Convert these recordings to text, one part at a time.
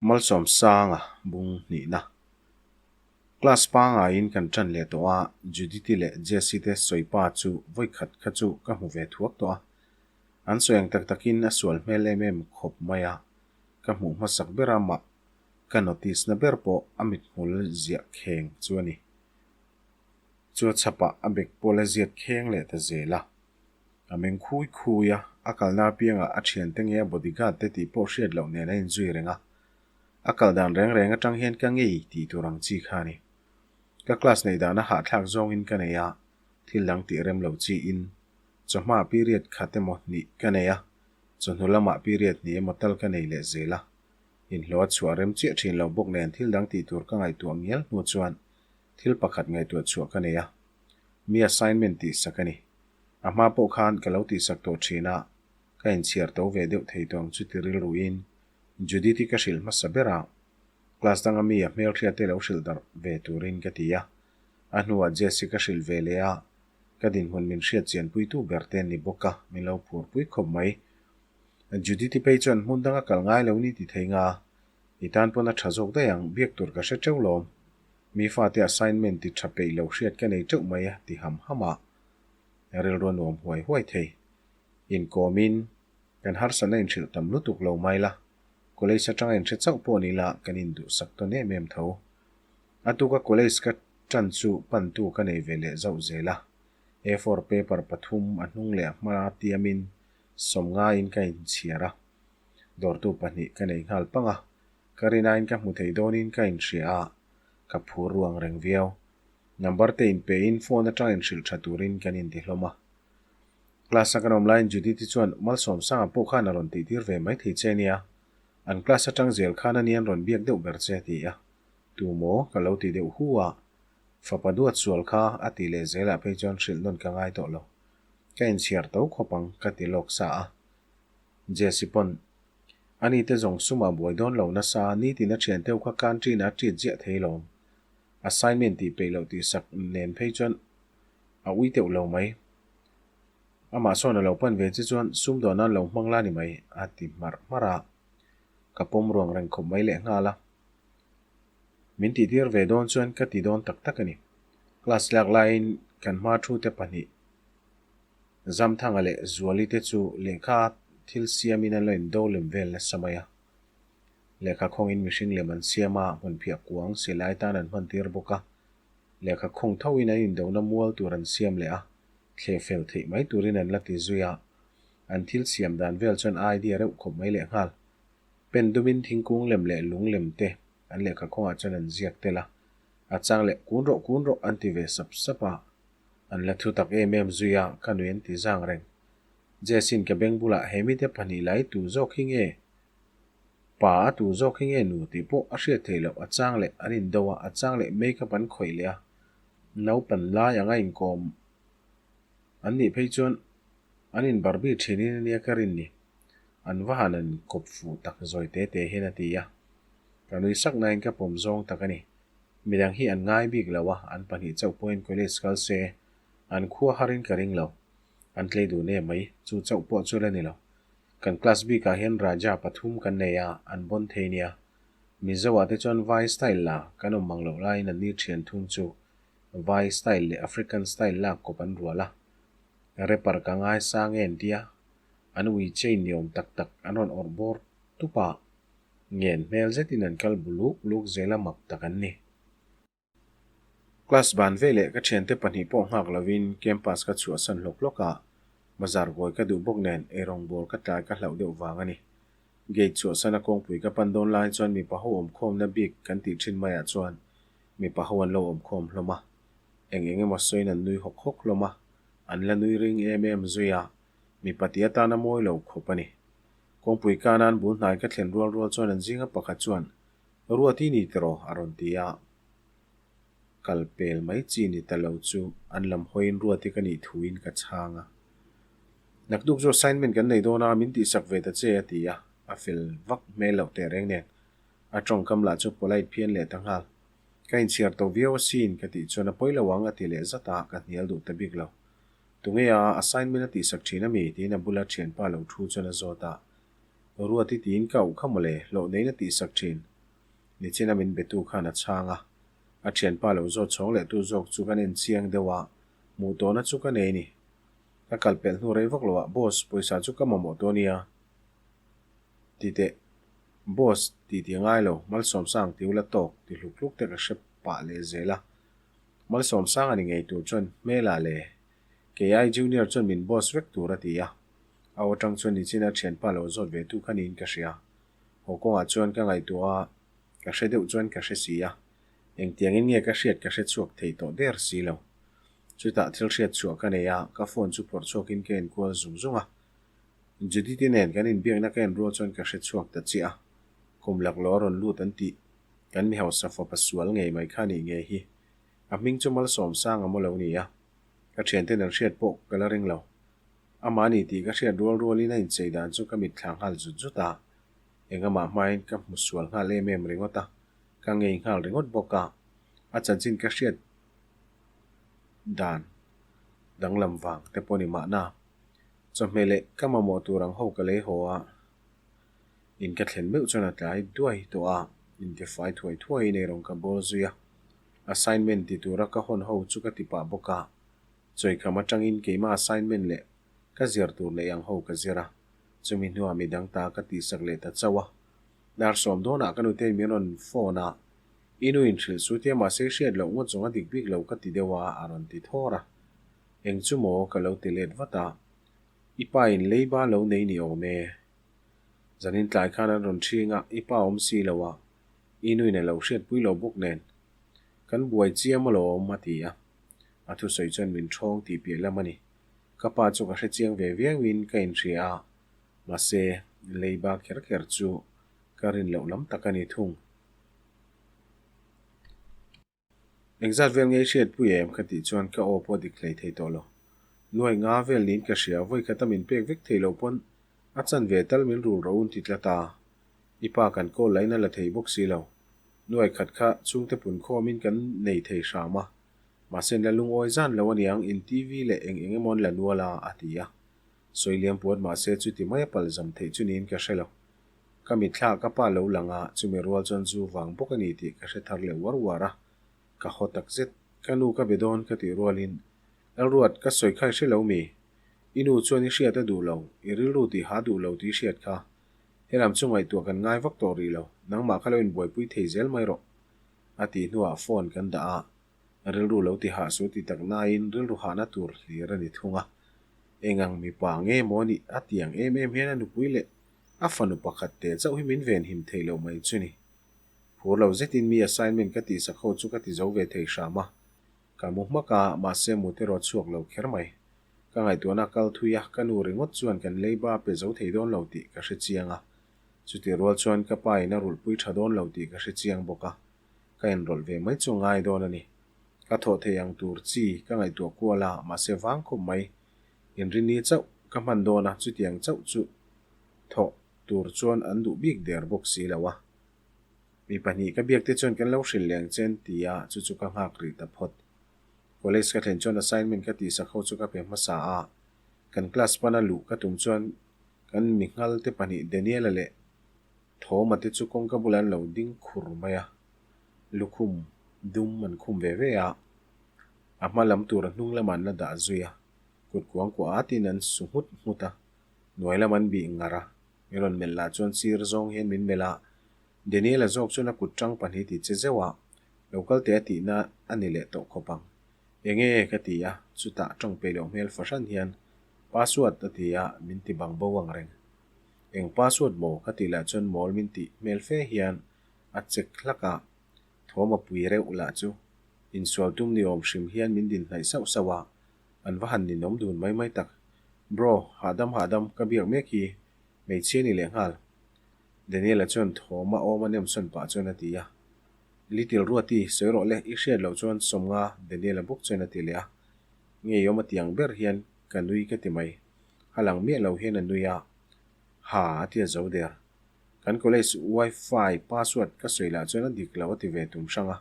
Malsawmsanga bung hnihna. Class pangaiin kan ṭan leh tawh a, Judith-i leh Jessie te sawipa chu vawikhat kha chu ka hmu ve thuak tawh a. An sawi ang tak takin a sual hmel em em khawp mai a, ka hmuh hmasak ber a mah ka notice na ber pawh a mithmul ziah kheng chu a ni. Chu a chhapah a bag pawh la ziat kheng leh ta zel a. A meng khui khui a, a kalna apiangah a thiante nge a bodyguard te tih pawh hriat loh nen a inzui reng a. A kal dan reng reng atang hian ka ngei tih tur ang chi kha a ni. Ka class neih dana hahthlak zawngin ka nei a, thil dang tih rem lo chiin chawhma period khat emaw hnih ka nei a, chawhnu lamah period hnih emaw tal ka nei leh zel a. Inhlawh a chhuah rem chiah thin lo bawk nen thil dang tih tur ka ngaihtuah ngial hnu chuan thil pakhat ngaihtuah chhuah ka nei a. Mi assignment tih sak a ni. A hma pawh khan ka lo tihsak tawh thin a, ka inchhiar to ve deuh thei tawng chu ti rilruin Judith-i ka hrilh hmasa ber a, class danga mi a hmelhriat te lo hrilh darh ve turin ka ti a. A hnuah Jess-i ka hrilh ve leh a, ka dinhmun min hriat chianpuitu ber te ni bawk a, min lo phurpui khawp mai. Judith-i phei chuan hmun danga kal ngai lo ni ti thei nga, i tan pawn a tha zawk daih ang, biak tur ka hre teuh lawm. Mi fate assignment ti tha peih lo hriat ka nei teuh mai a ti ham ham a. Rilru a nuam huai huai thei. Inkawmin kan harsatna inhrilh tam lutuk lo mai la, college atanga inhre chauh pawh ni la kan induhsak tawn em em tho. A tuka college ka tan chu pantu ka nei ve leh zauh zel a. A4 paper pathum a hnung leh a hma tiamin sawmngaiin ka inchhiar a. Dawrtu pahnih ka nei nghal pang a, ka rinain ka hmu thei dawnin ka inhria a, ka phur ruang reng viau. Number te inpein phone atang inhrilh tha turin kan inti hlawm a. Class a kan awm laiin Judith-i chuan Malsawmsanga pawh khan a rawn tihtir ve mai thei che nia, an class atang zel khan a nia an rawn biak deuh ber che a ti a. Tu maw? Ka lo ti deuh hu a. Fapa duat sual kha a tih leh zelah phei chuan hrilh nawn ka ngai tawh lo. Ka inchhiar to khawp ang ka ti lawk sa a. Jesse pawn ani te zawng sumah buai dawn lo nasa nitin a thian teuh kha canteen ah a treat ziah thei lawm. Assignment tih peih loh tih sak nen phei chuan a ui teuh lo mai. Amah sawn a lo pan ve che chuan sum dawn nan lo hmang la ni mai a ti hmarh hmarh a. Ka pawm ruang reng khawp mai leh nghal a. Min tih tir ve dawn chuan ka ti dawn tak tak a ni. Class lak laiin kan hma thu te pahnih Zamthanga leh Zuali te chu lehkha thil siamin an lo indo lem vel nasa mai a. Lehkha khawngin mihring lem an siam a, hmunphiah kuang silai tan an hman tir bawk a. Lehkha khawng thoin an indona mual tur an siam leh a, thleh fel theih mai turin an la ti zui a. An thil siam dan vel chuan idea reuh khawp mai lehnghal. Pen dumin thingkung lem leh lung lem te an lehkha khawngah chuan an ziak tel a, a chang leh kun rawh kun rawh an ti ve sap sap a. An la thu tak em em zui a, ka nui an ti zang reng. Jessin ka beng bulah he mite pahnih lai tu zawk hi nge pa a tu zawk hi nge nu tih pawh a hriat theih loh, a chang leh an indo a, a chang leh makeup an khawih leh a, naupan lai anga inkawm an nih phei chuan an inbar bik thinin ania ka rin ni. An va han an kawp fuh tak zawi te te hian a ti a, ka nui sak nain ka pawm zawng tak a ni. Midang hi an ngai bik lo a, an pahnih chauh pawhin college kal se an khua harin ka ring lo. An tlei dun em mai, chu chauh pawh chu la ni lo. Kan class bikah hian Raja pathum kan nei a, an bawn thei nia. Mizo ah te chuan vai style la kan awm mang loh laiin an ni thian thung chu vai style leh African style lak kawp an rual a. Rapper ka ngaisang e an tia, an ui chain ni awm tak tak an rawn awrh bawr tup a, ngen hmel zetin an kal bu luk luk zel a mak tak an ni. Class ban veleh ka thiante pahnih pawh nghak lovin campus ka chhuahsan hlawk hlawk a, bazar kawi ka duh bawk nen eirawng bawl ka tlai ka hlauh deuh vang a ni. Gate chhuahsana kawngpui ka pan dawn lai chuan mipa ho awmkhawmna bik kan tih thin maiah chuan mipa ho an lo awmkhawm hlawm a, eng eng emaw sawiin an nui hawk hawk hlawm a, an la nui ring em em zui a, mipa tih atana mawi lo khawp a ni. Kawngpui kanan bul hnai ka thlen rual rual chuan an zinga pakhat chuan, Ruati ni tiraw? a rawn ti a. Kal pel mai chi ni ta lo chu an lam hawiin Ruati ka nih thuin ka chhang a. Naktuk chu assignment kan nei dawn a, min tihsak ve ta che a ti a, a fel vak hmel loh teh reng nen. A tawngkam lah chu polite phian leh ta nghal. Ka inchhiar tawh viau asin ka tih chuan a pawi lo ang a ti leh zat a, ka hnial duh ta bik lo. Tunge a assignment a tihsak thin a mi? tiin a bula thianpa lo thu chuan a zawt a. Ruati tiin ka auh kha mawle, hlawh neiin a tihsak thin. Nichina min betu khan a chhang a. A thianpa lo zawt chhawng leh tu zawk chu kan en chiang deuh a, hmuh tawhna chu ka nei a ni. Ka kal pelh hnu rei vak lo ah, Boss, pawisa chu ka mamawh tawh nia. Ti teh. Boss, ti ti ngai lo, Malsawmsang ti ula tawk, ti hluk hluk te ka hre pah leh zel a. Malsawmsang a ni ngei tur chuan hmelah le. Kei ai Junior chuan min boss vek tur a ti a. A aw tang chuan nichina thianpa lo zawt ve tu kha niin ka hria. Haw kawngah chuan ka ngaihtuah a, ka hre deuh chuan ka hre si a. Engtiangin nge ka hriat ka hre chhuak thei tawh der si lo. Chutah thil hriat chhuah ka nei a, ka phone chu phawrh chhuakin ka enkual zung zung a. Judith-i nen kan inbiakna ka enrual chuan ka hre chhuak ta chiah a. Kum laklawh a rawn lut an tih kan mi hausa fapa sual ngei mai kha nih ngei hi. A hming chu Malsawmsang a maw lo ni a. Ka thianten an hriat pawh ka la ring lo. Amah ni tih ka hriat rual rualin a inchei dan chu ka mitthla nghal zut zut a. Engamah hmain ka hmu sual nghal em em ringawt a, ka ngei nghal ringawt bawk a. A chanchin ka hriat dan danglam vang te pawh ni mahna. Chawhmeh leh ka mamawh tur ang ho ka lei haw a, in ka thlen meuh chuan a tlai duai tawh a, intifai thuai thuaiin eirawng ka bawl zui a. Assignment ti tura ka hawn ho chu ka ti pah bawk a, chawikham atangin keimah assignment leh ka zir tur neih ang ho ka zir a, chumi hnuah midang ta ka tihsak leh ta chauh a. Dar sawm dawnah ka nute min rawn phone a, I nu inhrilh su tia mahse i hriat loh ngawt zawng a dik bik lo ka ti deuh a, a rawn ti thawr a. Eng chu maw ka lo ti let vat a, I pa in leiba lo nei ni awm e. Zanin tlai khan an rawn ṭhing a, i pa awm si lo a, I nuin a lo hriatpui lo bawk nen. Kan buai chiam alawm, a ti a. A thusawi chuan min ṭhawng tih piah lam a ni. Ka pa chu ka hre chiang ve viauin ka inhria a, mahse, leiba kher kher chu ka rin loh lam tak a ni thung. Engzat vel nge i hriatpui em? ka tih chuan ka aw pawh dik hlei thei tawh lo. Nuai nga vel niin ka hria, vawi khata min pek vek thei lo pawn a chan ve tal min rul ro un ti tlat a. I pa kan call lain a la thei bawk si lo. Nuai khat kha chhungte pun khawmin kan nei thei hram a. Mahse la lungawi zan lo aniang in TV leh eng eng emaw an la nual a, a ti a. Sawi liam puat mahse chuti mai a pal zam theih chu niin ka hre lo. Ka mitthla ka pa lo lang a, chumi rual chuan zu vang bawk a ni tih ka hre thar leh uar uar a. Ka haw tak zet. Ka nu ka be dawn ka tih rualin, Lalruat, ka sawi kha i hre lo mi? I nu chuan i hriat a duh lo, i rilru tih ha duh lo tih i hriat kha. Helam chu ngaihtuah kan ngai vak tawh rih lo, nangmah kha lo inbuaipui thei zel mai rawh. A tih hnuah phone kan dah a, rilru lo ti hah su ti tak nain rilru hahna tur hlir a ni thung a. Engang mipa nge maw nih a ti ang em em hian a nupui leh a fanu pakhat te chauh hi min venhim theih loh mai chu ni. Phur lo zetin mi assignment ka tihsak ho chu ka ti zo ve thei hram a. Ka mu hmak a, mahse mut erawh chhuak lo kher mai. Ka ngaihtuahna kal thui a, ka nu ringawt chuan kan leiba a pe zo thei dawn lo tih ka hre chiang a. Chutih rual chuan ka pa in a rulhpui tha dawn lo tih ka hre chiang bawk a, ka inrawlh ve mai chu ngai dawn a ni. Ka thawh thei ang tur chi ka ngaihtuah kual a, mahse vang khawp mai. Inrinni chauh ka hman dawn a, chutiang chauh chu thawh tur chuan an duh bik der bawk si lo a. Mi pahnih ka biak te chuan kan lo hrilh leng chen ti a, chu chu ka nghak rih ta phawt. College ka thlen chuan assignment ka tihsak ho chu ka pe hmasa a, kan class pana luh ka tum chuan Kan mihngal te pahnih Daniela leh Thawma te chu kawngka bulah an lo ding khur mai a, lukhum dum an khum ve ve a, a hma lam tur a hnung lamah an la dah zui a, kut kuang kuah atin an su nghut nghut a, hnuai lam an bih ngar a, min rawn melh lah chuan sir zawng hian min melh a, Daniela zawk chuan a kut tang pahnih ti che zeuh a, lo kal teh a tihna a ni leh tawh khawp ang. Enge ka ti a, chutah tawng peih loh hmel fahran hian Password a ti a, min ti bang bo ang reng. Eng password maw ka tih lah chuan mawl min tih hmel fe hian a check hlak a, thawm a pui reuh lah chu insual tum ni awm hrim hian min din hnaih sauh sauh a, an va han ninawm dun mai mai tak. Bro, hahdam hahdam, ka biak mek hi hmeichhia ni lehnghal. Daniel-a chuan thawm a awm a nemsawn pah chuan a ti a. Little Ruati, sawi rawh le, i hriat loh chuan sawmnga Daniel-a bawk chuan a ti leh a. Ngeiawm a tiang ber hian ka nui ka ti mai. A lang miah lo hian a nui a, Ha a ti a zo der. Kan college wifi password ka sawi lah chuan a dik lo a ti ve tum hrang a.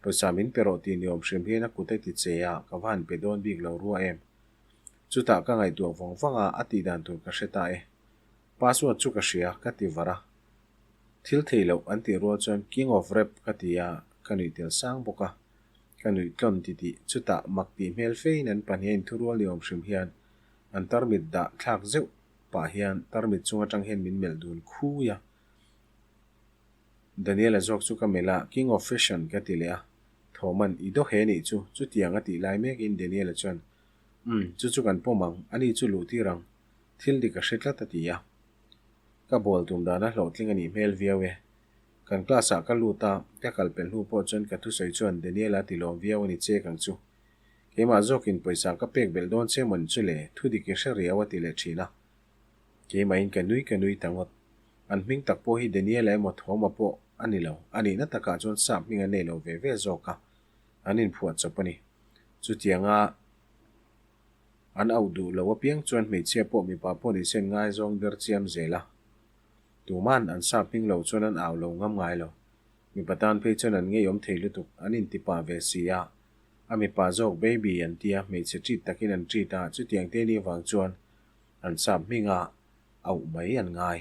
Pawisa min pe rawh tih ni awm hrim hian a kut a ti che a, ka va han pe dawn bik lo rua em. Chutah ka ngaihtuah vawng vang a, a tih dan tur ka hre ta e. Password chu ka hria, ka ti var a. Thil thei loh an tih rual chuan King of Rap ka ti a, ka nuih tel sang bawk a. Ka nuih tlawn titih, chutah mak tih hmel fein an pahnih a inthurual ni awm hrim hian an tarmit dah thlak zeuh pah hian tarmit chung atang hian min melh dun khui a. Daniel-a zawk chu ka melh a, King of Fashion ka ti leh a. Thawman, I daw he nih chu, chutiang a tih lai mekin Daniel-a chuan, Umm, chu chu kan pawm ang, ani chu luh tir ang, thil dik a hre tlat a ti a. Ka bawl tum dan a hlawhtling a nih hmel viau e. Kan class ah ka lut a, ka kal pel hnu pawh chuan ka thusawi chuan Daniel-a ti lawm viau a ni chek ang chu. Keimah zawkin pawisa ka pek belh dawn che mawn chu le, thu dik i hre riau a ti leh thin a. Keimahin ka nui ka nui ta ngawt. An hming tak pawh hi Daniel-a emaw Thawma pawh a ni lo, a nihna takah chuan sap hming an nei lo ve ve zawk a, an inphuah chawp a ni. Chutianga an auh duh lo apiang chuan hmeichhia pawh mipa pawh ni se an ngaizawng der chiam zel a. Tuman an sap hming lo chuan an au lo ngam ngai lo. Mipa tan phei chuan an ngeiawm thei lutuk, an intipa ve si a. A mipa zawk baby an tia, hmeichhe treat takin an treat a, chutiang te ni avang chuan an sap hminga auh mai an ngai.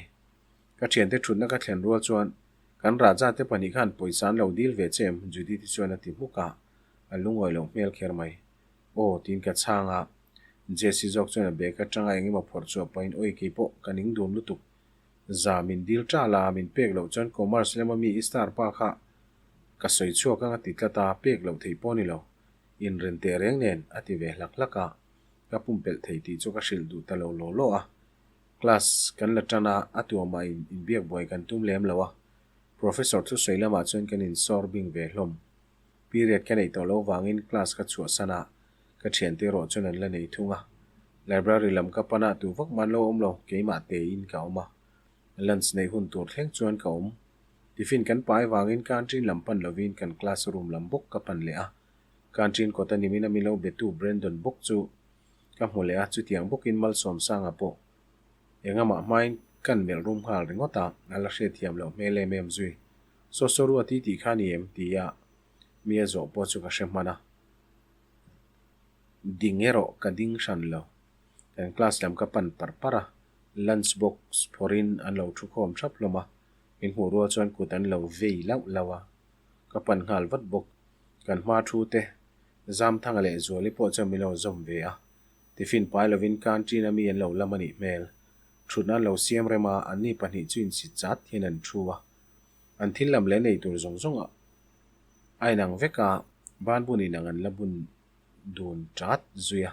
Ka thiante thutna ka thlen rual chuan kan Raja te pahnih khan pawisa an lo dil ve che em? Judith-i chuan a ti hmuk a, a lungawi loh hmel kher mai. Aw tiin ka chhang a, Jesse zawk chuan a bag atanga eng emaw phawrh chhuah pahin awi kei pawh ka ning dun lutuk. Za min dil ṭal a, min pek loh chuan Commerce lama mi i star pa kha ka sawi chhuak ang a ti tlat a, pek loh theih pawh a ni lo. Inren teh reng nen a ti ve hlak hlak a. Ka pumpelh thei tih chu ka hrilh duh ta lo law law a. Class kan la tan a, a tuamah in inbiak buai kan tum lem lo a. Professor thusawi lamah chuan kan insawr bing ve hlawm. Period ka neih tawh lo vangin class ka chhuahsan a, ka thiante erawh chuan an la nei thung a. Library lam ka pan a, tu vak man lo awm lo, keimah tein ka awm a. Lunch neih hun tur thleng chuan ka awm. Tiffin kan pai vangin canteen lam pan lovin kan class room lam bawk ka pan leh a. Canteen kawta nimin a milo betu Brandon bawk chu ka hmu leh a, chutiang bawkin Malsawmsanga pawh engamah hmain kan melh rum nghal ringawt a, a la hriatthiam loh hmel em em zui. Saw saw ru a ti tih kha ni em? tia mi a zawh pawh chu ka hre hman a. Ding erawh ka ding hran lo. Kan class lam ka pan par par a, lunch box phawrhin an lo thu khawm thap hlawm a, min hmuh rual chuan kut an lo vei lauh lauh a, ka pan nghal vat bawk. Kan hma thu te Zamthanga leh Zuali pawh chuan min lo zawm ve a, tiffin pai lovin canteen a mi an lo lam a nih hmel. Thutna an lo siam rem a, anni pahnih chu insit chat hian an thu a. An thil lam leh nei tur zawng zawng a inang vek a, ban bun inang an la bun dun chat zui a.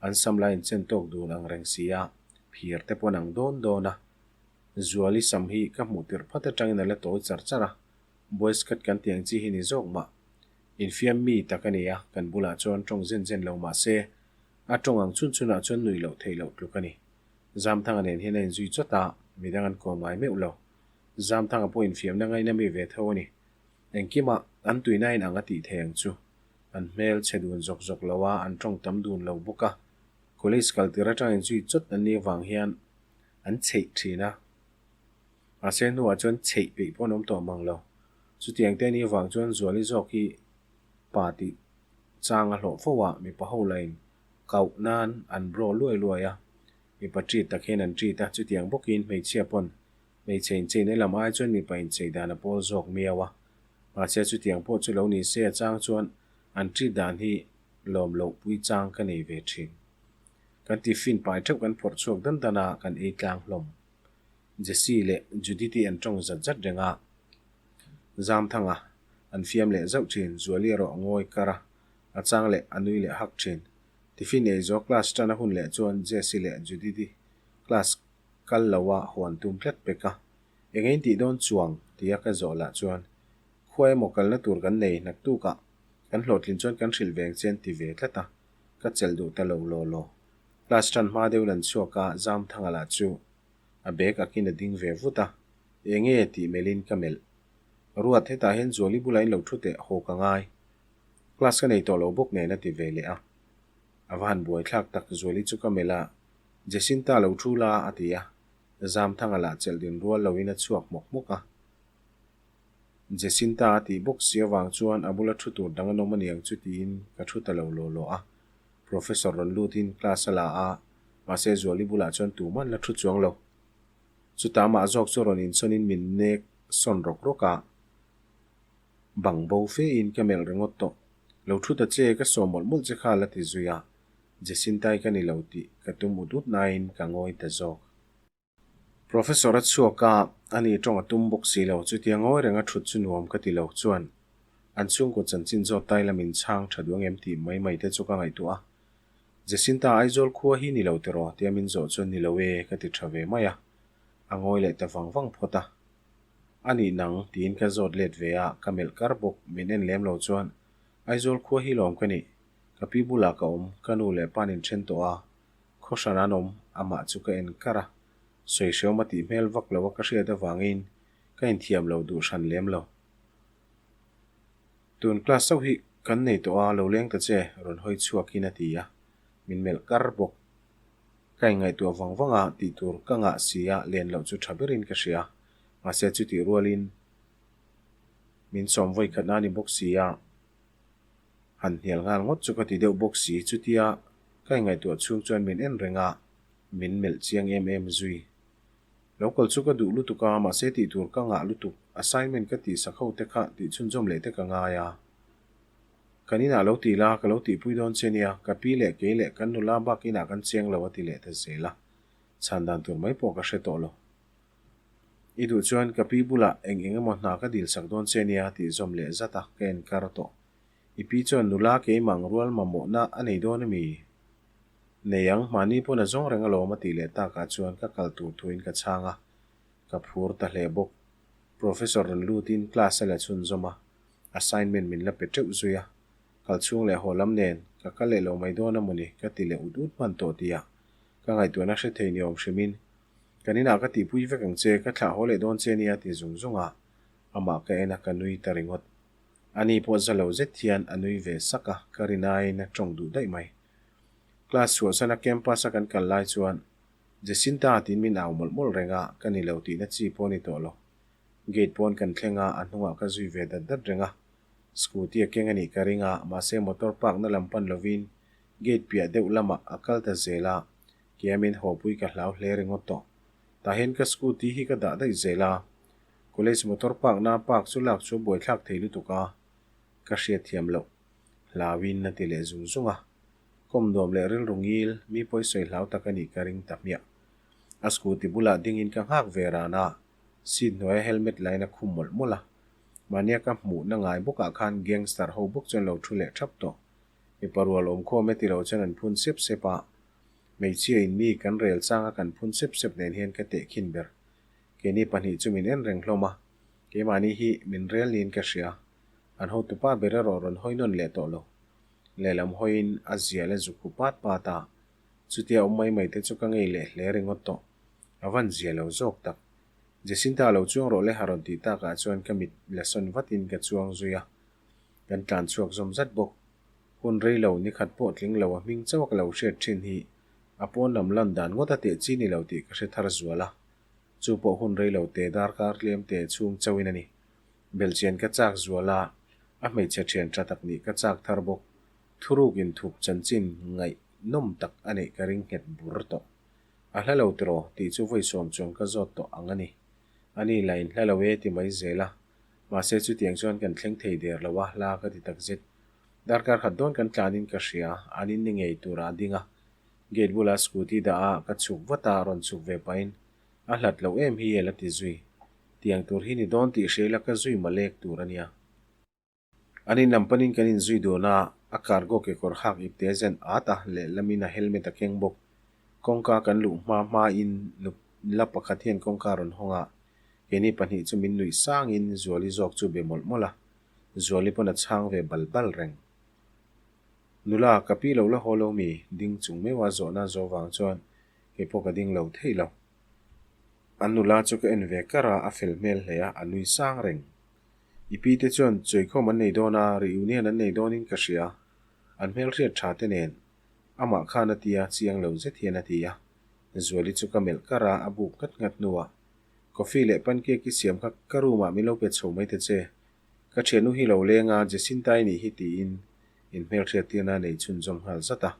An sam lai inchen tawk dun ang reng si a, phir te pawh an ang dawn dawn a. Zuali sam hi ka hmuh tirh phat atangin a la tawi char char a, Boys cut kan tih ang chi hi ni zawk mah. Infiam mi tak a ni a, kan bulah chuan tawng zen zen lo mah se, a tawng ang chhun chhunah chuan nuih loh theih loh tluk a ni. Zamthanga nen hian a inzui chawt a, midang an kawm ngai meuh lo. Zamthanga pawh infiamna ngaina mi ve tho a ni. Engkimah an tuina in ang a tih thei ang chu. An hmel chhe dun zawk zawk lo a, an tawng tam dun lo bawk a. College kal tir atang inzui chawt an nih avang hian an chheih thin a. Mahse hnuah chuan chheih peih pawh an awm tawh mang lo. Chutiang te ni avang chuan Zuali zawk hi pa tih chang a hlawh fo a, mipa ho lain kauh nan an bro luai luai a, mipa treat tak hian an treat a, chutiang bawkin hmeichhia pawn hmeichhe incheina lam ai chuan mipa inchei dan a pawl zawk miau a. Mahse chutiang pawh chu lo ni se a chang chuan an treat dan hi lawm loh pui chang ka nei ve thin. Kan tiffin pai theuh kan phawrh chhuak dan dan a, kan ei tlang hlawm. Jesse leh Judith-i an tawng zat zat reng a, Zamthanga an fiam leh zauh thin, Zuali erawh a ngawi kar a, a chang leh a nui leh hak thin. Tiffin ei zawh class tan a hun leh chuan Jesse leh Judith-i class kal lo a huan tum tlat pek a, Eng ein tih dawn chuang? tia ka zawh lah chuan, Khua emaw kalna tur kan nei naktukah kan hlawhtlin chuan kan hrilh veng che an ti ve tlat a, ka chelh duh ta lo law law. Class tan hma deuhin an chhuak a, Zamthanga lah chu a bag akin a ding ve vut a, Enge tih melhin ka melh. Ruat, hetah hian Zuali bulah in lo thu teh, haw ka ngai. Class ka nei tawh lo bawk nen a ti ve leh a. A va han buaithlak tak, Zuali chu ka melh a, Jacinta lo thu la a ti a, Zamthanga lah chelh din rual loin a chhuak hmawk hmawk a. Jacinta a tih bawk si avang chuan a bula thu tur dang an awm aniang chu tiin ka thu ta lo law law a. Professor rawn lutin class a la a, mahse Zuali bulah chuan tuman la thu chuang lo. Chutah amah zawk chu rawn insawnin min nek sawn rawk rawk a, bang bo fe in ka melh ringawt tawh. Lo thu ta che, ka sawm mawlh mawlh che kha la ti zui a, Jesintai ka ni lo tih ka tum ut ut nain ka ngawi ta zawk. Professor a chhuak a, ani tawng a tum bawk si lo, chutia ngawi renga thut chu nuam ka ti lo chuan an chhungkaw chanchin zawt tai lamin chhang tha duang em tih mai mai te chu ka ngaihtuah a. Jacinta Aizawl khua hi ni lo tiraw tia min zawh chuan ni lo e ka ti tha ve mai a, a ngawi leh ta vang vang phawt a. A nih nang tiin ka zawt let ve a, ka melh kar bawk, min en lem lo chuan Aizawl khua hi lawm ka nih, ka pi bulah ka awm, ka nu leh pa'n inthen tawh a, Khaw hran an awm, amah chu ka en kar a, sawi hreawm a tih hmel vak lo a ka hriat avangin ka inthiam lo duh hran lem lo. Tun class chauh hi kan nei tawh a, lo leng ta che, rawn hawi chhuakin a ti a, min melh kar bawk. Ka inngaihtuah vang vang a, tih tur ka ngah si a, len loh chu tha berin ka hria, mahse chutih rualin min sawm vawi khatna a ni bawk si a, Han hnial nghal ngawt chu ka ti deuh bawk si, chutia ka ingaihtuah chhung chuan min en reng a, min melh chiang em em zui. Lo kal chu ka duh lutuk a, mahse tih tur ka ngah lutuk, assignment ka tih sak ho te kha tih chhunzawm leh te ka ngai a. Kan inah lo ti la, ka lo tihpui dawn che nia, ka pi leh kei leh kan nula bak inah kan chiang lo a ti leh ta zel a, chhan dan tur mai pawh ka hre tawh lo. I duh chuan ka pi bulah eng eng emaw hna ka dil sak dawn che nia tih zawm leh zat a, ka en kar tawh. I pi chuan nula keimah ang rual mamawhna a nei dawn ami? Nei ang, mahni pawn a zawng reng alawm a tih leh takah chuan ka kal tur thuin ka chhang a, ka phur ta hle bawk. Professor rawn lutin class a la chhunzawm a, assignment min la pe teuh zui a, kal chhung leh haw lam nen ka kal leh lo mai dawn amawni ka ti leh ut ut hman tawh tih a, ka ngaihtuahna hre thei ni awm hrimin Kan inah ka tihpui vek ang che, ka thlah haw leh dawn che nia ti zung zung a, amah ka en a ka nui ta ringawt. Ani pawh za lo zet hian a nui ve sak a, ka rinaiin a tawng duh daih mai. Class chhuahsan a campus a kan kal lai chuan Jacinta tiin min au mawlh mawlh reng a, ka ni lo tihna chi pawh a ni tawh lo. Gate pawn kan thleng a, a hnungah ka zui ve dat dat reng a. Scooty a keng a nih ka ring a, mahse motor park na lam pan lovin gate piah deuh lamah a kal ta zel a, Kiamin hawpui ka hlau hle ringawt tawh. Tah hian ka scooty hi ka dah daih zel a. College motor park na park chu lak chu buaithlak thei lutuk a, ka hriatthiam loh. Hlauin a ti leh zung zung a. Kawm nuam leh rilru ngil, mi pawi sawi hlau tak a nih ka ring ta hmiah. A scooty bulah dingin ka nghak ve ran a, seat hnuaia helmet lain a khum mawlh mawlh a. Mahnia ka hmuhna ngai bawkah khan gangster ho bawk chuan lo thu leh thap tawh. Mipa rual awmkhawm e ti lo chuan an phun sep sep a. Hmeichhia in mi kan rel changa kan phun sep sep nen hian ka teh khin ber. Keini pahnih chu min en reng hlawm a, keimahni hi min rel niin ka hria. An hotupa ber erawh rawn hawi nawn leh tawh lo. Lehlam hawiin a zia la zuk hu pat pat a, chutia awm mai mai te chu ka ngei leh hle ringawt tawh. A van zia lo zawk tak. Jacinta lo chuang rawh le ha rawn tih takah chuan ka mit la sawn vatin ka chuang zui a. Kan tlan chhuak zawm zat bawk. Hun rei lo ni khat pawh tling lo a hming chauh ka lo hriat thin hi a pawn lam lan dan ngawt a teh chi ni lo tih ka hre thar zual a. Chu pawh hun rei lo te darkar tlem te chhung chauhin a ni. Belhchian ka chak zual a, a hmeichhe thian tha tak nih ka chak thar bawk. Thuruk inthup chanchin ngaihnawm tak a neih ka ring nghet bur tawh. A hla lo tiraw tih chu vawi sawm chuang ka zawt tawh ang a ni. Ani la in hla lo e ti mai zel a. Mahse chutiang chuan kan thleng thei der lo a, hla ka ti takzet. Darkar khat dawn kan tlanin ka hria, an in ni ngei turah a ding a. Gate bula scooty dah a, ka chhuk vat a, rawn chhuk ve pahin a hlat loh em hi el a ti zui. Tiang tur hi ni dawn tih hria ila ka zui malek tur a nia. An in lam panin kan inzui dun a, a cargo kekawr hak ipte zen at a, lehlamin a helmet a keng bawk. Kawngka kan luh hma hmain nula pakhat hian kawngka rawn hawng a, keini pahnih chu min nuih sangin Zuali zawk chu be mawlh mawlh a. Zuali pawn a chhang ve bal bal reng. Nula, ka pi lo la haw lo mi? Ding chung meuha zawhna zo vang chuan kei pawh ka ding lo thei lo. An nula chu ka en ve kar a, a fel hmel hle a, a nui sang reng. I pi te chuan chawikhawm an nei dawn a, reunion an nei dawnin ka hria. An hmelhriat tha te nen. Amah khan a ti a, chiang lo zet hian a ti a. Zuali chu ka melh kar a, a buk nghat nghat hnuah Coffee leh pancake i siam kha ka room ah min lo pe chho mai ta che. Ka thiannu hi lo leng a, Jacinta i nih hi tiin in hmelhriat tirna a nei chhunzawm nghal zat a.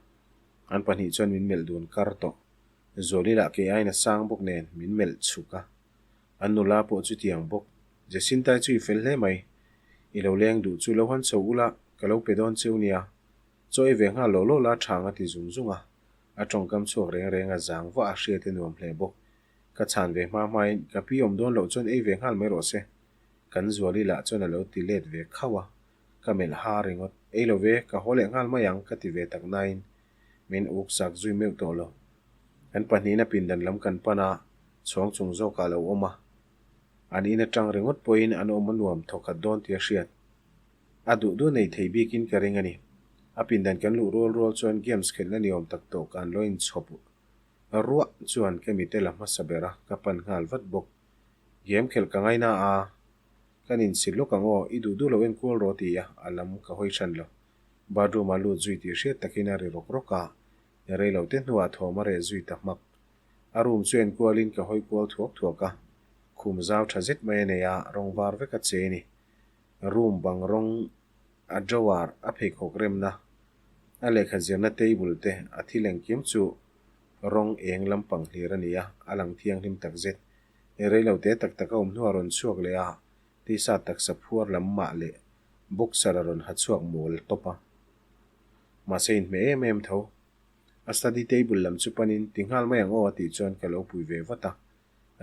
An pahnih chuan min melh dun kar tawh. Zuali lah kei aiin a sang bawk nen min melh chhuk a. An nula pawh chutiang bawk. Jacinta-i chu i fel hle mai. I lo leng duh chu lo han chho ula, ka lo pe dawn cheu nia. Chaw ei ve nghal lo lo la chhang a ti zung zung a. A tawngkam chhuak reng reng a zang vah a hriat a nuam hle bawk. Ka chhan ve hma hmain ka pi awm dawn loh chuan ei ve nghal mai rawh se. Kan Zuali lah chuan a lo ti let ve khauh a. Ka melh ha ringawt. Ei lo ve, ka haw leh nghal mai ang ka ti ve tak nain min uk sak zui meuh tawh lo. Kan pahnihna pindan lam kan pan a, chhuang chung zawkah a lo awm a. An in atang ringawt pawhin an awm a nuam thawkhat dawn tih a hriat. A duh duh nei thei bikin ka ring a ni. A pindan kan luh rual rual chuan games khelhna ni awm tak tawh kan lo inchhawp ruah chuan ka mite la hmasa ber a, ka pan nghal vat bawk. Game khelh ka ngaina a, kan insil lawk ang aw, i duh duh lo enkual rawh ti a, a lam ka hawi hran lo. Bathroom ah lut zui tih hriat takin a ri rawk rawk a, rei lo te hnuah thawm a reh zui ta hmak. A room chu enkualin ka hawi kual thuak thuak a, khum zau tha zet mai a nei a, rawng var vek a che a ni. Room bang rawng a drawer a pheikhawk remna, a lehkha zirna table te a thil engkim chu rawng eng lampang hlir a ni a, a lang thianghlim tak zet. Rei lo te tak tak a awm hnuah rawn chhuak leh a, tisa taksa phuar lam mah leh boxer a rawn ha chhuak mawl tawp a. Mahse inhmeh em em tho. A study table lam chu panin ti nghal mai ang aw a tih chuan ka lo pui ve vat a.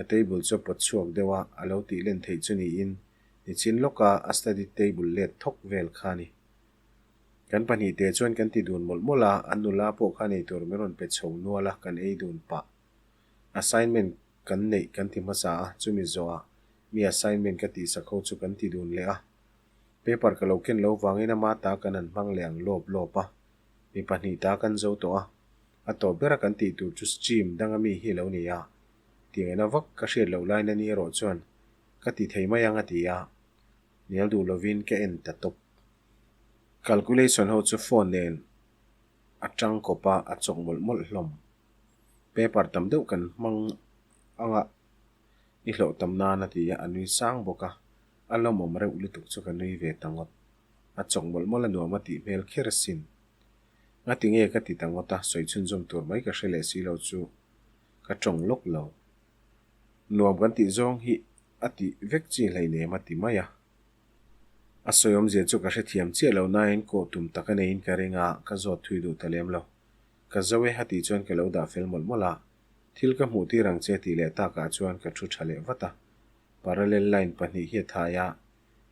A table chu a pawt chhuak deuh a, a lo tih len theih chu niin nichin lawka a study table let thawk vel kha a ni. Kan pahnihte chuan kan ti dun mawlh mawlh a, an nula pawh kha nei tur min rawn pe chho nual a, kan ei dun pah. Assignment kan neih kan ti hmasa a, chumi zawhah mi assignment ka tihsak ho chu kan ti dun leh a. Paper ka lo ken lo vangin ama ta kan han hmang leh ang lawp lawp a. Mi pahnih ta kan zo tawh a, a tawp bera kan tih tur chu stream danga mi hi lo ni a, tih ngaihna vak ka hriat loh laina ni erawh chuan ka ti thei mai ang a ti a, hnial duh lovin ka en ta tawp. Calculation ho chu phone nen a tang kawp a, a chawk mawlh mawlh hlawm. Paper tam deuh kan hmang anga i hlawh tam nan a ti a, a nui sang bawk a, a lawmawm reuh lutuk chu ka nui ve ta ngawt. A chawk mawlh mawlh a nuam a tih hmel kher asin. Ngati nge ka ti ta ngawt a, sawi chhunzawm tur mai ka hre leh si lo chu ka tawng lawk lo. Nuam kan tih zawng hi a tih vek chi hleinem a ti mai a. A sawi awmzia chu ka hrethiam chiah lo nain kawh tum tak a neiin ka ring a, ka zawt thui duh ta lem lo. Ka zo e a tih chuan ka lo dah fel mawlh mawlh a, thil ka hmuh tir ang che tih leh takah chuan ka thu tha leh vat a. Parallel line pahnih hi a thai a,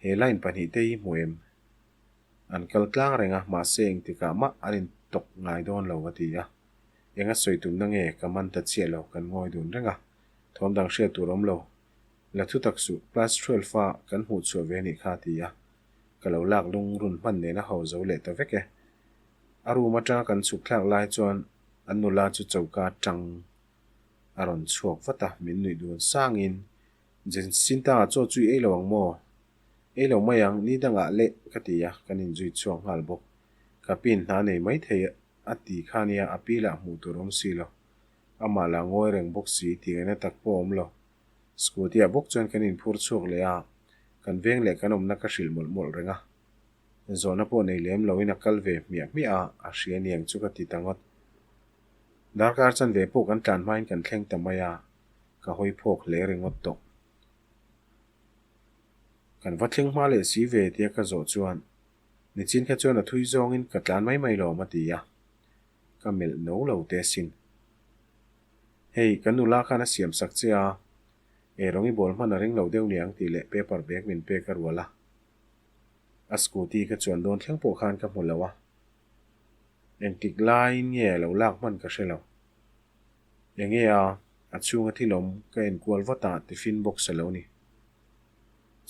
He line pahnihte hi hmu em? An kal tlang reng a, mahse engtikah mah an intawk ngai dawn lo a ti a. Eng a sawi tumna nge ka man ta chiah lo, kan ngawi dun reng a. Thawm dang hriat tur awm lo. La thu tak suh, class 12 a kan hmuh chhuah ve anih kha a ti a. Ka lo lak lung run hman nen a ho zo leh ta vek e. A room atanga kan chhuk thlak lai chuan an nula chu choka tang a rawn chhuak vat a, min nuih dun sangin Jacinta chaw chu i ei lo ang maw? Ei lo mai ang, ni dangah leh ka ti a, kan inzui chhuak nghal bawk. Ka pin hna nei mai thei a ti kha nia a pi lah hmuh tur awm si lo. Amah lah ngawi reng bawk si tih ngaihna tak pawh a awm lo. Scooty ah bawk chuan kan inphur chhuak leh a, kan veng leh kan awmna ka hrilh mawlh mawlh reng a. Zawhna pawh nei lem loin a kal ve hmiah hmiah a, a hria niang chu ka ti ta ngawt. Darkar chanve pawh kan tlan hmain kan thleng ta mai a. Ka hawi phawk hle ringawt tawh. Kan va thleng hma leh si ve tia ka zawh chuan nichin kha chuan a thui zawngin ka tlan mai mai lawm a ti a, ka melh no lo te asin. Hei, ka nula khan a siam sak che a, ei rawng i bawl hman a ring lo deuh niang tih leh paper bag min pek a rual a. A scooty ka chuan dawn thleng pawh khan ka hmu lo a, engtik laiin nge a lo lak hman ka hre lo. Enge a, a chhunga thil awm ka enkual vat a, tiffin box a lo ni.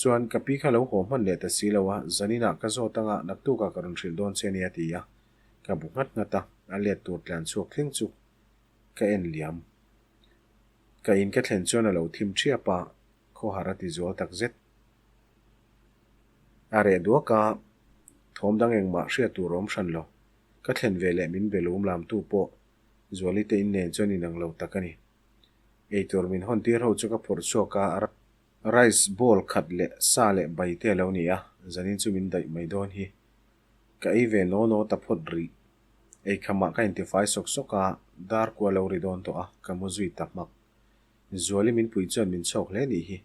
Chuan ka pi kha lo haw hman leh ta si lo a, zaninah ka zawt anga naktukah ka rawn hrilh dawn che nia ti a, ka bu nghat nghat a, a let tur tlan chhuak thleng chu ka en liam. Ka in ka thlen chuan a lo thim thiap a, khawhar a ti zual tak zet. A reh duak a, thawm dang engmah hriat tur awm hran lo. Ka thlen ve leh min be lum lamtu pawh Zuali te in nen chuan inang lo tak a ni. Eitur min hawn tir ho chu ka phawrh chhuak a, rice bowl khat leh sa leh bai te a lo ni a, zanin chu min daih mai dawn hi. Ka ei ve naw naw ta phawt rih. Eikhamah ka intifai sawk sawk a, dar kua lo ri dawn tawh a, ka mu zui ta hmak. Zuali min pui chuan min chhawk hle nih hi.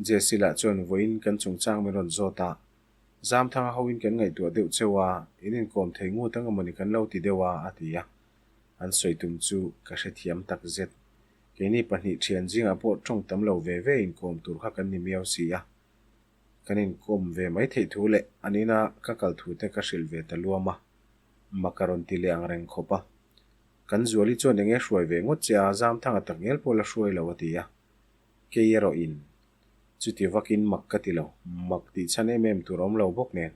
Jessie lah chuan vawiin kan chungchang min rawn zawt a, Zamthanga hoin kan ngaihtuah deuh cheu a, in inkawm thei ngut ang emawni kan lo ti deuh a, a ti a. An sawi tum chu ka hrethiam tak zet. Keini pahnih thian zingah pawh tawng tam lo ve ve inkawm tur kha kan ni miau si a. Kan inkawm ve mai theih thu leh an ina ka kal thu te ka hrilh ve ta luam a, mak a rawn ti leh ang reng khawp a. Kan Zuali chuan enge hruai ve ngawt che a, Zamthanga tak ngial pawh la hruai lo a ti a. Kei erawh in chuti vakin mak ka ti lo, mak tih chhan em em tur awm lo bawk nen.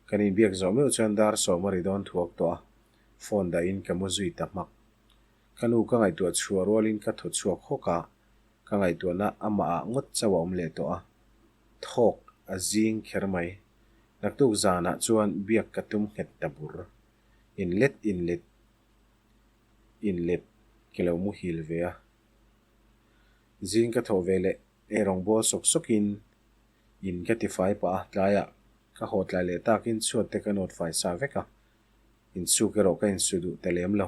Kan inbiak zawh meuh chuan dar sawm a ri dawn thuak tawh a, phone dahin ka mu zui ta hmak. Ka nu ka ngaihtuah chhuah rualin ka thaw chhuak hawk a, ka ngaihtuahna amah ah ngawt chauh a awm leh tawh a, thawk a zing kher mai. Naktuk zanah chuan biak ka tum nghet ta bur. Inlet inlet inlet ke lo muhil ve a. Zing ka thawh ve leh eirawng bawl sawk sawkin in ka tifai pah a, tlaiah ka haw tlai leh takin chhuat te ka nawt fai sa vek a, insuk erawh ka insu duh ta lem lo.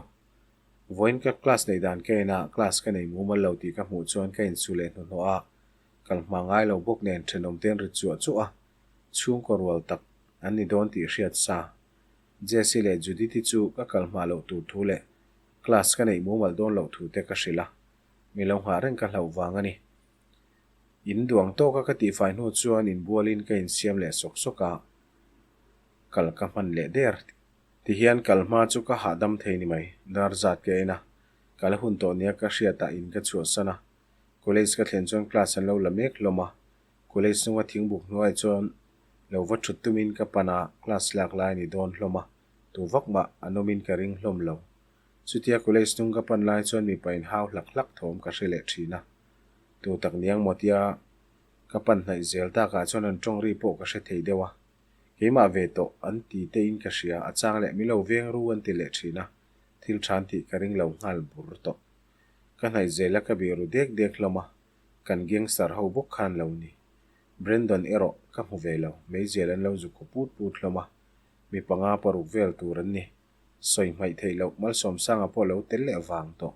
Vawiin ka class neih dan ka en a, class ka nei mumal lo tih ka hmuh chuan ka insu leh hnuhnawh a, kal hma ngai lo bawk nen thenawm te an ri chuah chuah a, chhungkaw rual tak an ni dawn tih hriat sa. Jessie leh Judith-i chu ka kal hma loh tur thu leh class ka neih mumal dawn loh thu te ka hrilh a, mi lo nghah reng ka hlauh vang a ni. In duang tawka ka tihfai hnu chuan inbualin ka insiam leh sawk sawk a, kal ka hman leh der. Tihian kal hma chu ka hahdam thei ni mai, dar zat ka en a, kal hun tawh nia ka hriatah in ka chhuahsan a, college ka thlen chuan class an lo la mek hlawm a, college hnunga thingbuk hnuai chuan lo va thut tumin ka pan a, class lak lai a ni dawn hlawm a, tu vak mah an awmin ka ring hlawm lo. Chutia college hnung ka pan lai chuan mipa in hau hlak hlak thawm ka hre leh thin a, tu tak niang maw tia ka pan hnaih zel takah chuan an tawng ri pawh ka hre thei deuh a. Keimah ve tawh an ti te in ka hria, a chang leh milo veng ru an ti leh thin a, thil than tih ka ring lo nghal bur tawh. Ka hnaih zel a ka bih ru dek dek hlawm a, kan gangster ho bawk khan lo ni. Brandon erawh ka hmu ve lo, meizial an lo zu khaw put put hlawm a, mi panga paruk vel tur an ni. Sawi hmaih theih loh Malsawmsanga pawh lo tel leh vang tawh.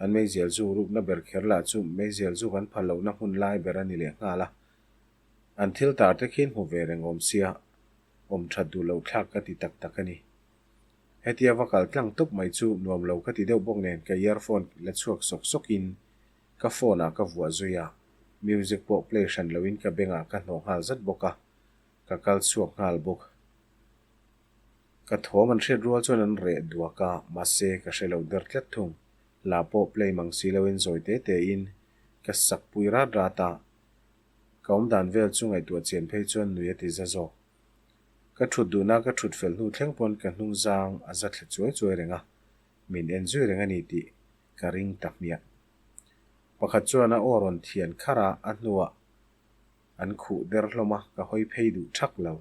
An meizial zu rukna ber kher lah chu meizial zu kan phal lohna hmun lai ber a ni leh nghal a. An thil tar te khian hmu ve reng awm sia, awm that duh loh thlak ka ti tak tak a ni. Hetia va kal tlang tawp mai chu nuam lo ka ti deuh bawk nen ka earphone la chhuak sawk sawk in ka phone ah ka vuah zui a, music pawh play hran lo in ka beng ah ka hnawh nghal zat bawk a, ka kal chhuak nghal bawk. Ka thawm an hriat rual chuan an reh duak a, mahse ka hre lo der tlat thung. Hla pawh play mang si lo in zawi te te in ka sak pui rat rat a, Ka awm dan vel chu ngaihtuah chian phei chuan nui a ti za zawk. Ka thut duhna ka thut fel hnu thleng pawn ka hnung zang a za thla chuai chuai reng a, min en zui reng a ni tih ka ring ta hmiah. Pakhat chuan a aw rawn thian kharh a, a hnuah an khuh der hlawm a, ka hawi phei duh thak lo.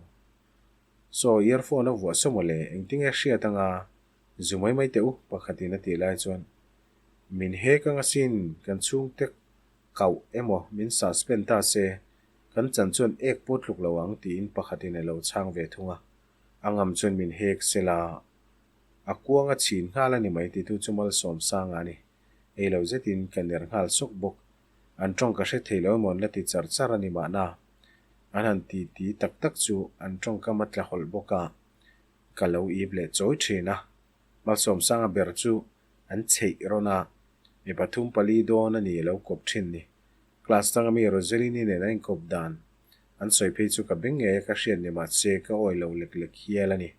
Saw, earphone a vuah saw mawle, engtinge hriat anga zu mai mai teh u, pakhatin a tih lai chuan min hek anga sin, kan chhungte Kauh emaw min suspend ta se, kan chan chuan ek pawh tluk lo ang tiin pakhatin a lo chhang ve thung a. A ngam chuan min hek sela, a kuang a chhin nghal a ni mai titu chu malsawm sanga a ni. Ei lo zetin ka ner nghal sawk bawk. An tawng ka hre thei lo emaw an la ti char char a ni mahna. An han ti ti tak tak chu an tawngkam a tla hawlh bawk a, ka lo ip leh chawi thin a. Malsawm sanga ber chu An chheih rawn a, mi pathum pali dawn a ni a lo kawp thin ni. Class tanga mi Roselini nen a inkawp dan an sawi phei chu ka beng ngei a ka hriat ni mahse ka awi lo lek lek hial a ni.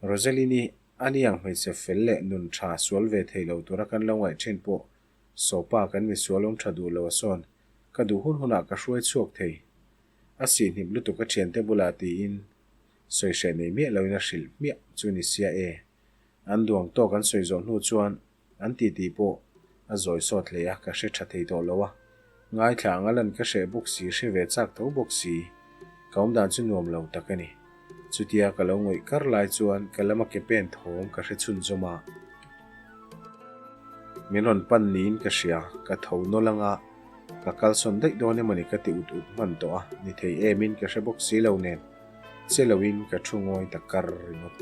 Roselini a ni ang hmeichhe fel leh nun tha sual ve thei lo tura kan lo ngaih thin pawh Sopa kan misual awm tha duh lo a sawn ka duh hun hunah ka hruai chhuak thei. A sihhnip lutuk a thiante bulah tiin sawi hreh nei miah loin a hrilh hmiah chu ni sia e. An duang tawk an sawi zawh hnu chuan an titi pawh a zawi sawt hle a, ka hre tha thei tawh lo a. Ngaithla ang a lan ka hreh bawk si, hre ve chak tho bawk si. Ka awm dan chu nuam lo tak a ni. Chutia ka lo ngawih kar lai chuan ka lama ke pen thawm ka hre chhunzawm a. Min rawn pan niin ka hria, ka tho nawlh anga ka kalsawn daih dawn emawni ka ti ut ut hman tawh a, ni thei emin ka hre bawk si lo nen. Che loin ka thu ngawi ta kar ringawt.